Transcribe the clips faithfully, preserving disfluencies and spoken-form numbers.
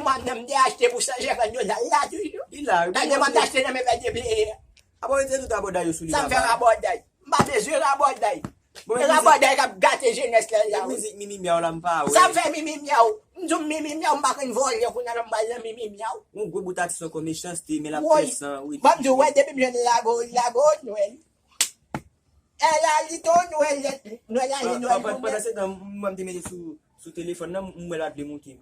Mwen menm te achte pou san senkant dola, li la toujou. Li la, wi. Gade, mwen te achte nan men Pè Dye peye. Apa w mete tout rabòday yo sou li Sa m fè papa? Rabòday. M pa bezwen rabòday. Bon, E rabòday k ap gate jenès la la. Mizik Mimi Myaw la m pa wè. Sa m fè Mimi Myaw? M di w Mimi Myaw, m pa konn vòlè kounye a la m pral nan Mimi Myaw. Yon gwo bout atis ankò Mechanste, men l ap fè san, wi. Bon, m di w, wè, depi m jwenn lago, lago, Nwèl. E la, li tou, Nwèl, Nwèl ale, Nwèl Pandan se tan, mwen m te mete sou sou telefòn nan, m wè l ap vle moute.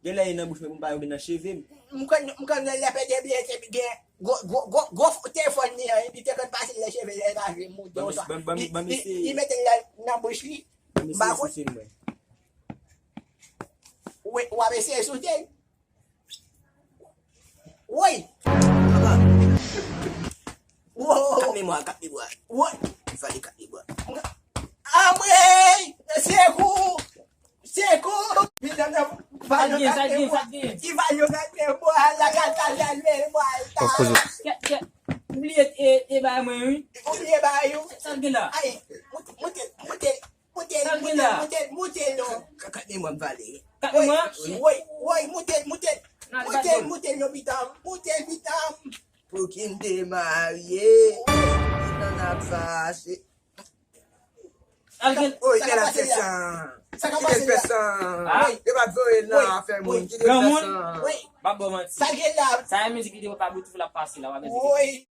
Genlè e nan bouch mwen pou m pa tonbe nan cheve m. M konn, m konn lè Pè Dye byen te gen gwo, gwo, gwo, gwo telefòn li an, epi te konn pase lè cheve lè l pa vle moute oswa li, li, li mete l nan, nan bouch li. M pa konn. Wi, w ap eseye soute l. Woy! Wo! Kat memwa, kat memwa. Woy! Vale kat memwa. Anmwey! Sekou! Sekou! Medam nan pa yo kat memwa. Ti vale yo kat memwa. La kat kat kat memwa. Kèt, kèt. Ou bliye e, e bay mwen, wi. Ou bliye bay yo. Sa l gen la? Ay, moute, moute, moute. Moute l, moute l, moute l, moute l non. Kat memwa m vale. Kat memwa? Woy, woy, moute l, moute l. Moute l, moute l non pitan m. Moute l pitan m. Pou ki n te marye, pitan n ap fache. Sa l gen? Oy, kè l ap fè san. Kite l fè san. Yo pa t voye l nan afè moun. Kite l fè san. Woy, M ap ba w manti. Sa l gen la? Sa e mizik li te wè pa Bluetooth l ap pase la, w ap eseye. Woy.